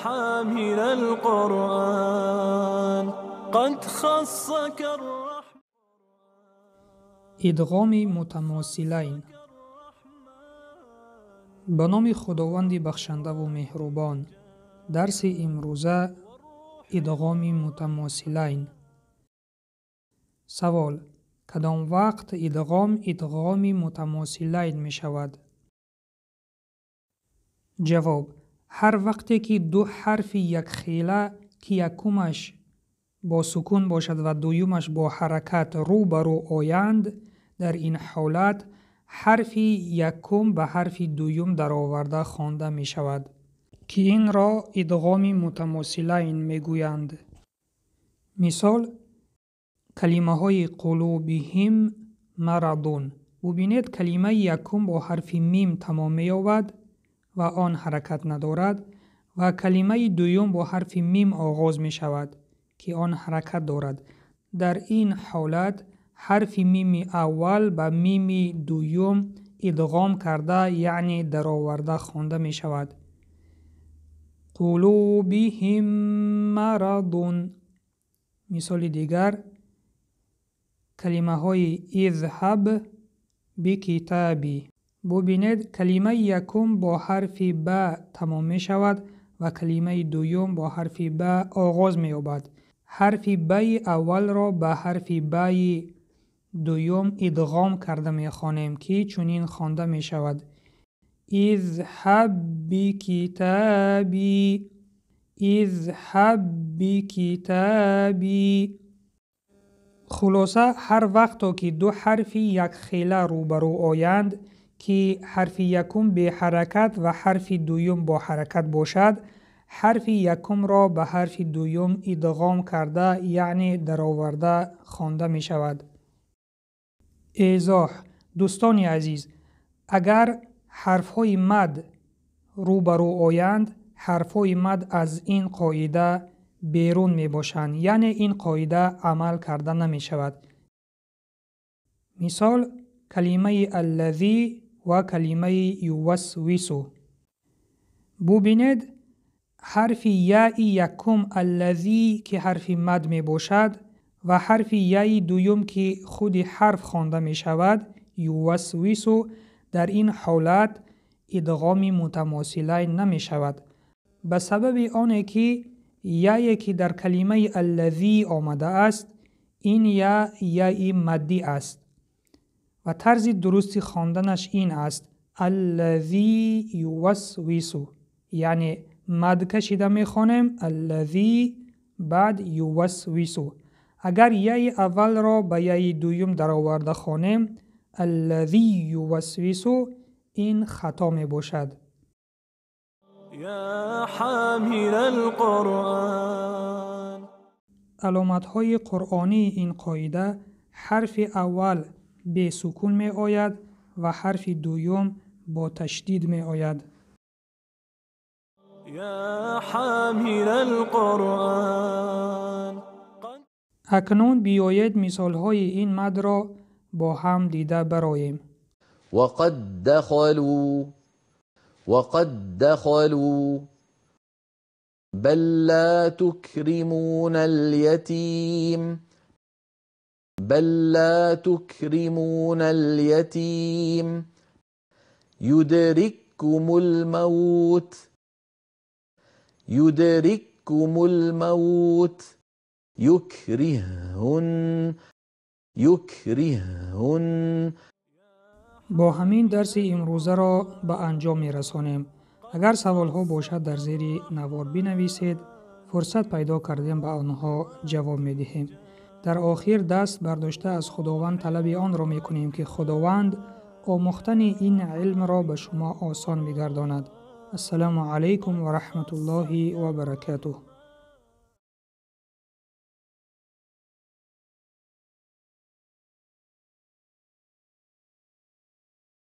حامل القرآن قد خصك الرحمن. Идғоми мутамосилайн. Ба номи Худованди бахшандаву меҳрубон. Дарси имрӯза идғоми мутамосилайн. Савол: кадом вақт идғом идғоми мутамосилайн мешавад? Ҷавоб: ҳар вақте ки ду ҳарфи якхела, ки якумаш бо сукун бошад ва дуюмаш бо ҳаракат рӯ ба рӯ оянд, дар ин ҳолат ҳарфи якум ба ҳарфи дуюм дароварда хонда мешавад, ки инро идғоми мутамосилайн мегӯянд. Мисол: калимаҳои қулубиҳим марадун. Бубинед, калимаи якум бо ҳарфи мим тамом меёбад ва он ҳаракат надорад ва калимаи дуюм бо ҳарфи мим оғоз мешавад, ки он ҳаракат дорад. Дар ин ҳолат ҳарфи мими аввал ба мими дуюм идғом карда, яъне дароварда хонда мешавад. Қулубиҳим марадун. Мисоли дигар: калимаҳои изҳаб бикитаби. Бубинед, калимаи якум бо ҳарфи ба тамом мешавад ва калимаи дуюм бо ҳарфи ба оғоз меёбад. Ҳарфи баи аввалро ба ҳарфи баи дуюм идғом карда мехонем, ки чунин хонда мешавад: изҳаб бикитаби, изҳаб бикитаби. Хулоса, ҳар вақто ки ду ҳарфи якхела рӯбарӯ оянд, ки ҳарфи якум беҳаракат ва ҳарфи дуюм бо ҳаракат бошад, ҳарфи якумро ба ҳарфи дуюм идғом карда, яъне дароварда хонда мешавад. Эзоҳ: дӯстони азиз, агар ҳарфҳои мад рӯбарӯ оянд, ҳарфҳои мад аз ин қоида берун мебошанд, яъне ин қоида амал карда намешавад. Мисол: калимаи аллазӣ ва калимаи ювасвису. Бубинед, ҳарфи яи якум аллазӣ, ки ҳарфи мад мебошад, ва ҳарфи яи дуюм, ки худи ҳарф хонда мешавад, ювасвису, дар ин ҳолат идғоми мутамосилайн намешавад, ба сабаби оне ки яе ки дар калимаи аллазӣ омадааст, ин я яи маддӣ аст ва тарзи дурусти хонданаш ин аст: аллазӣ ювасвису, яъне мад кашида мехонем аллазӣ, баъд ювасвису. Агар яи аввалро ба яи дуюм дароварда хонем аллазӣ ювасвису, ин хато мебошад. يا حامل القرآن. Аломатҳои қуръонии ин қоида: ҳарфи аввал бесукун меояд ва ҳарфи дуюм бо ташдид меояд. يا حامل القرآن. Акнун биёед мисолҳои ин мадро бо ҳам дида бароем. وقد دخلوا، وقد دخلوا، بل لا تكرمون اليتيم، بل لا تكرمون اليتيم، يدرككم الموت، يدرككم الموت، يكرهن، يكرهن. Бо ҳамин дарси имрӯзаро ба анҷом мерасонем. Агар саволҳо бошад, дар зери навор бинависед, фурсат пайдо кардем ба онҳо ҷавоб медиҳем. Дар охир даст бардошта аз Худованд талаби онро мекунем, ки Худованд омӯхтани ин илмро ба шумо осон бигардонад. Ассалому алайкум ва раҳматуллоҳи ва баракатуҳ.